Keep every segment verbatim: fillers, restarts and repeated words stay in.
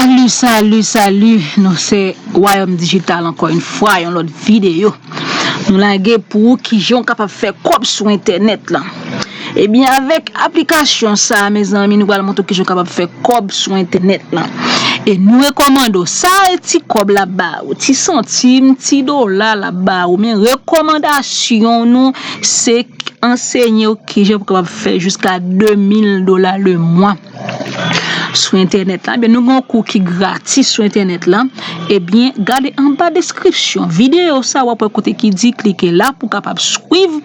Salut, salut, salut. Nou se Wayòm Dijital ankò yon fwa, yon lòt videyo. Nou lage pou ou kijan w kapab fè kòb sou entènèt lan. Ebyen, avèk aplikasyon sa a, mezanmi, nou pral montre w kijan w kapab fè kòb sou entènèt lan. E nou rekòmande w, sa e ti kòb l ap ba ou, ti santim, ti dola l ap ba ou, men rekòmandasyon nou, se ansenye w kijan pou kapab fè jiska de mil dola le mwa sou entènèt la. Ebyen, nou gen yon kou ki gratis sou entènèt la. Ebyen, gade anba deskripsyon videyo sa, w ap wè kote ki di klike la pou kapab swiv,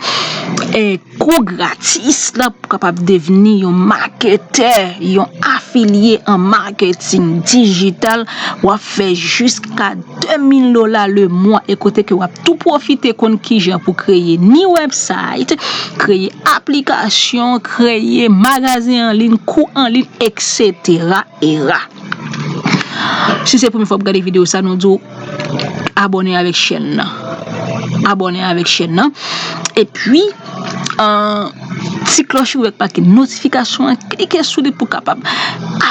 eh, kou gratis la pou kapab devni yon maketè, yon afilye an maketing dijital. W ap fè jiska de mil dola le mwa, e kote ke w ap tou pwofite konn kijan pou kreye ni website, kreye aplikasyon, kreye magazen an liy, kou an liy, et cetera, et cetera. Si se premye fwa w ap gade videyo sa, nou di w abòne avèk chèn nan. Abòne avèk chèn nan. Epi, eh, ti klòch ou wè k make notifikasyon an, klike sou li pou kapab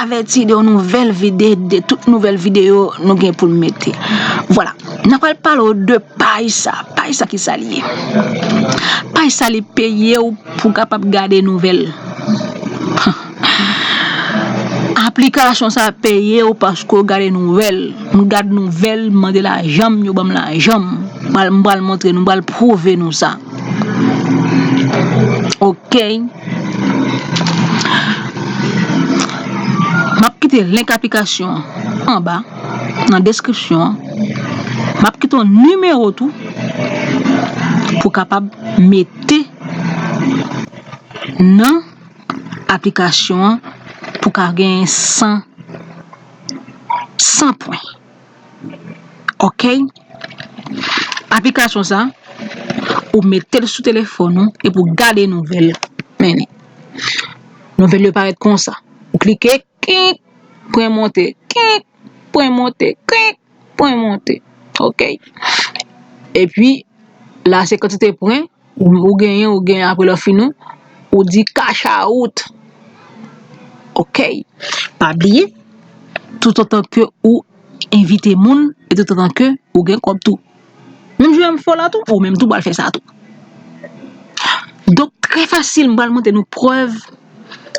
avèti de yon nouvèl vide-, de tout nouvèl videyo nou gen pou n mete. Vwala. N ap pral pale w de paj sa. Paj sa, ki sa li ye? Paj sa, li peye w pou kapab gade nouvèl. Aplikasyon sa peye w paske w gade nouvèl. M gad nouvèl, m mande lajan m, yo ban m lajan m. M pral, m pral montre nou, m pral pwouve nou sa. Ok. M ap kite link aplikasyon an anba, nan deskripsyon an. M ap kite yon nimewo tou pou kapab mete nan aplikasyon an pou ka gen san, san pwen. Ok? Aplikasyon sa, ou mete l sou telefòn ou epi w gade nouvèl. Men li. Nouvèl yo parèt konsa. Ou klike, kik, pwen monte, kik, pwen monte, kik, pwen monte. Ok? Epi, la se kantite pwen ou, ou genyen, ou genyen apre lè w fini, ou di cash out. Ok. Pa bliye, toutotan ke ou envite moun, e toutotan ke ou gen kòb tou. Menm jan m fè w la tou, ou menm tou pral fè sa tou. Donk, trè fasil, m pral montre nou prèv.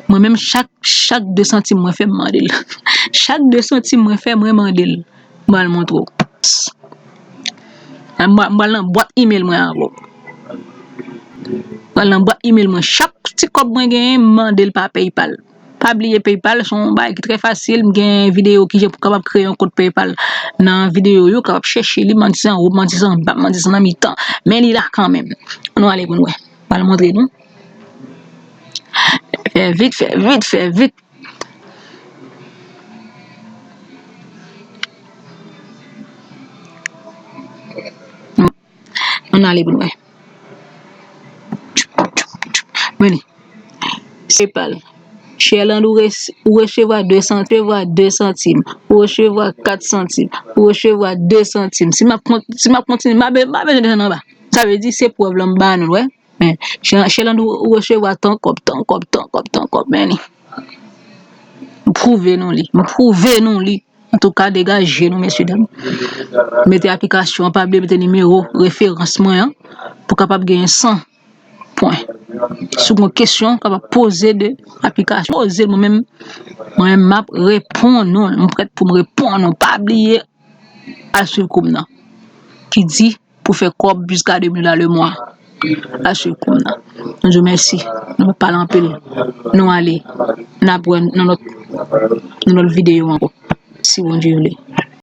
Mwen menm, chak, chak de santim mwen fè, m mande l. Chak de santim mwen fè, mwen mande l. M pral montre w. M pral, m pral nan bwat email mwen avè w. M pral nan bwat email mwen. Chak ti kòb mwen genyen, m mande l pa PayPal. Pa bliye PayPal se yon bagay ki trè fasil. M gen videyo kijan pou kapab kreye yon kont PayPal nan videyo yo, kapab chèche li, m di se anwo, m di se anba, m di se nan mitan. Men li la kanmenm. Ann nou ale pou n wè. M pral montre nou. Fè vit, fè vit, fè vit. Ann ale pou n wè. Men li. Se PayPal. Sherland, ou res-, ou resevwa de santim, resevwa de santim, ou resevwa kat santim, ou resevwa de santim. Si m ap kont-, si m ap kontinye, m pa be-, m pa bezwen desann anba. Sa vle di se prèv la m ba nou, wè. Men, Sherland, ou, ou resevwa tan kòb, tan kòb, tan kòb, tan kòb, men li. M pwouve nou li. M pwouve nou li. Antouka, degaje nou, mesye dam. Mete aplikasyon an, pa bliye mete nimewo referans mwen an pou kapab genyen san pwen. Si w gen kesyon, w kapab poze de aplikasyon. Poze l, mwen menm, mwen menm, m ap reponn ou. M prèt pou m reponn ou. Pa bliye al swiv kou m nan. Ki di pou fè kòb jiska de mil dola le mwa. Al swiv kou m nan. Nou di w mèsi. Nou pa pale anpil. Nou ale. N ap wè nan lòt, nan lòt videyo ankò. Si Bondye vle.